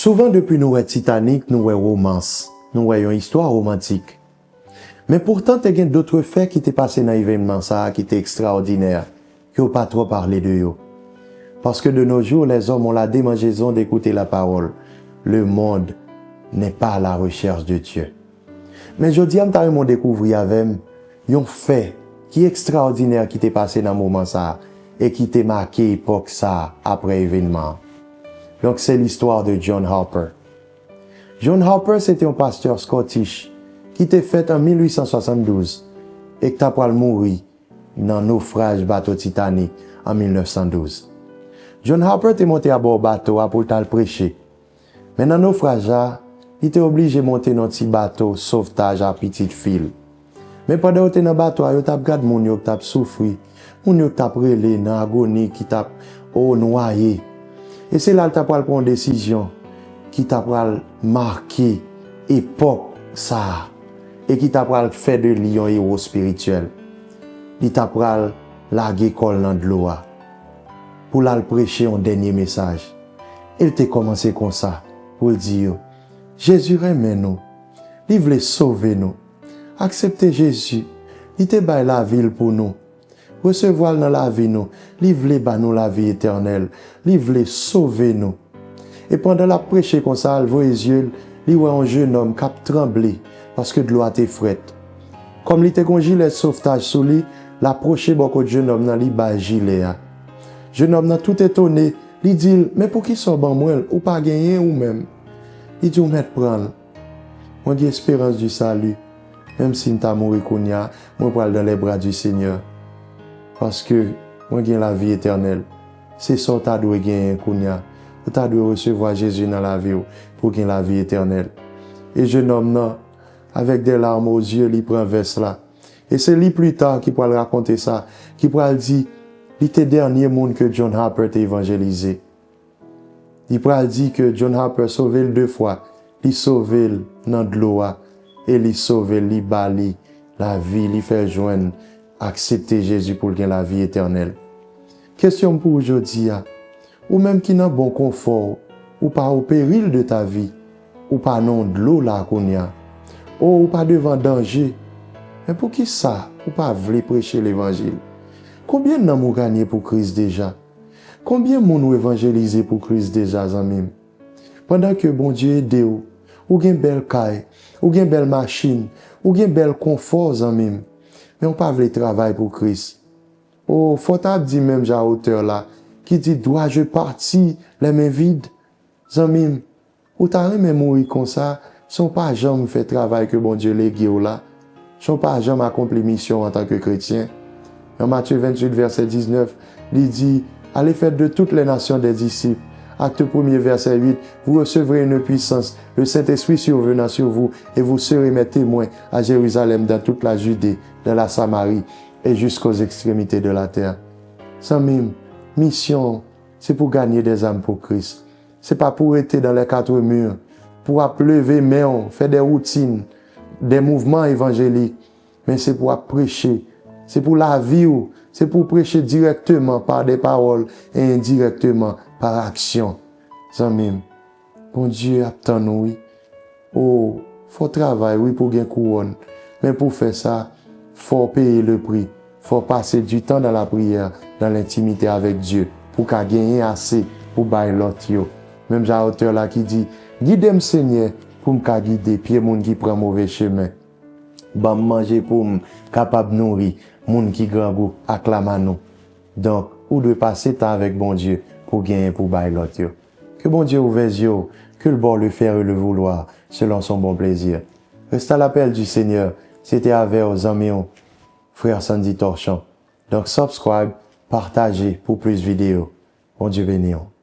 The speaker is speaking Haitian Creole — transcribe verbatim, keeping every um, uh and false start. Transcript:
Souvan depi nou wè Titanic, nou wè womans, nou wè yon istwa womantik. Men poutan te gen dòt fè ki te pase nan evènman sa a ki te ekstraòdinè, ke yo pa twò pale de yo. Parce que de nos jours, les hommes ont la démangeaison d'écouter la parole. Le monde n'est pas à la recherche de Dieu. Men jodi a, m ta renmen w dekouvri avè m yon fè ki ekstraòdinè ki te pase nan moman sa a e ki te make epòk sa a apre evènman an. Donk, se listwa de John Harper. John Harper se te yon pastè Scottish ki te fèt an mil uit san swasanndouz e ki ta pral mouri nan nofraj bato Titanic an mil nèf san douz. John Harper te monte abò bato a pou l t al preche. Men nan nofraj la, li te oblije monte nan ti bato sovtaj a pitit fi l. Men pandan yo te nan bato a, yo t ap gad moun yo k t ap soufri, moun yo k t ap rele nan agoni, ki t ap, o, nwaye. E se la l ta pral pran yon desizyon ki ta pral make epòk sa a e ki ta pral fè de li yon ewo espirityèl. Li ta pral lage kò l nan dlo a pou l al preche yon dènye mesaj. E l te kòmanse konsa pou l di yo, Jezi renmen nou. Li vle sove nou. Aksepte Jezi. Li te bay lavi l pou nou. Resevwa l nan lavi nou. Li vle ba nou lavi etènèl. Li vle sove nou. E pandan l ap preche konsa, l voye zye l, li wè yon jennonm k ap tranble paske dlo a te frèt. Kòm li te gen yon jilèt sovtaj sou li, l apwoche bò kot jennonm nan, li ba l jilè a. Jennonm nan tout etone, li di l, men poukisa w ban mwen l, ou pa genyen ou menm? Li di, ou mèt pran l. Mwen gen esperans di sali, menm si m ta mouri kounye a, mwen pral dans les bras du Seigneur. Paske mwen gen lavi etènèl. Se sa w ta dwe genyen kounye a. Ou ta dwe resevwa Jezi nan lavi w pou w gen lavi etènèl. E jennonm nan, avèk de larm o zye, li pran vès la. E se li pli ta ki pral rakonte sa, ki pral di, li te dènye moun ke John Harper te evanjelize. Li pral di ke John Harper sove l de fwa. Li sove l nan dlo a e li sove l, li ba li lavi, li fè l jwenn aksepte Jezi pou l gen lavi etènèl. Kesyon m pou ou jodi a, ou menm ki nan bon konfò w, ou pa o péril de ta vie, ou pa nan dlo la kounye a, o ou pa devan danje, men poukisa ou pa vle preche levanjil? Konbyen nanm ou ganye pou Kris deja? Konbyen moun ou evanjelize pou Kris deja, zanmi m? Pandan ke Bondye ede w, ou gen bèl kay, ou gen bèl machin, ou gen bèl konfò, zanmi m, men ou pa vle travay pou Kris. O, fò w ta ap di menm jan a otè la, ki di, dois-je partir les mains vides? Zanmi m, ou ta renmen mouri konsa, san w pa janm fè travay ke Bondye lege w la, san w pa janm akonpli misyon w antanke kretyen? Nan Matye venntuit, vèsè diznèf, li di, allez faire de toutes les nations des disciples. Acte premier, verset huit, vous recevrez une puissance, le Saint-Esprit survenant sur vous, et vous serez mes témoins à Jérusalem, dans toute la Judée, dans la Samarie, et jusqu'aux extrémités de la terre. Zanmi m, misyon w, se pou ganye dèzam pou Kris. Se pa pou rete dans les quatre murs, pou ap leve men w, fè de woutin, de mouvman evanjelik, men se pou ap preche. Se pou lavi w, se pou preche dirèkteman pa de pawòl e endirèkteman pa aksyon. Zanmi m, Bondye ap tann ou, wi. O, fò w travay, wi, pou w gen kouwòn. Men pou w fè sa, fò w peye le pri. Fò w pase du temps dans la prière, dans l'intimité avec Dieu, pou w ka genyen ase pou bay lòt yo. Menm jan a otè la ki di, gide m, Senyè, pou m ka gide pye moun ki pran move chemen. Ban m manje pou m kapab nouri moun ki grangou ak lamàn ou. Donk, ou dwe pase tan avèk Bondye pou w genyen pou w bay lòt yo. Ke Bondye ouvè zye w, ke l ba w le faire et le vouloir, selon son bon plaisir. Reste à l'appel du Seigneur, se te avè w zanmi w, frè Sandy Torchon. Donk, subscribe, pataje pou plis videyo. Bondye beni w.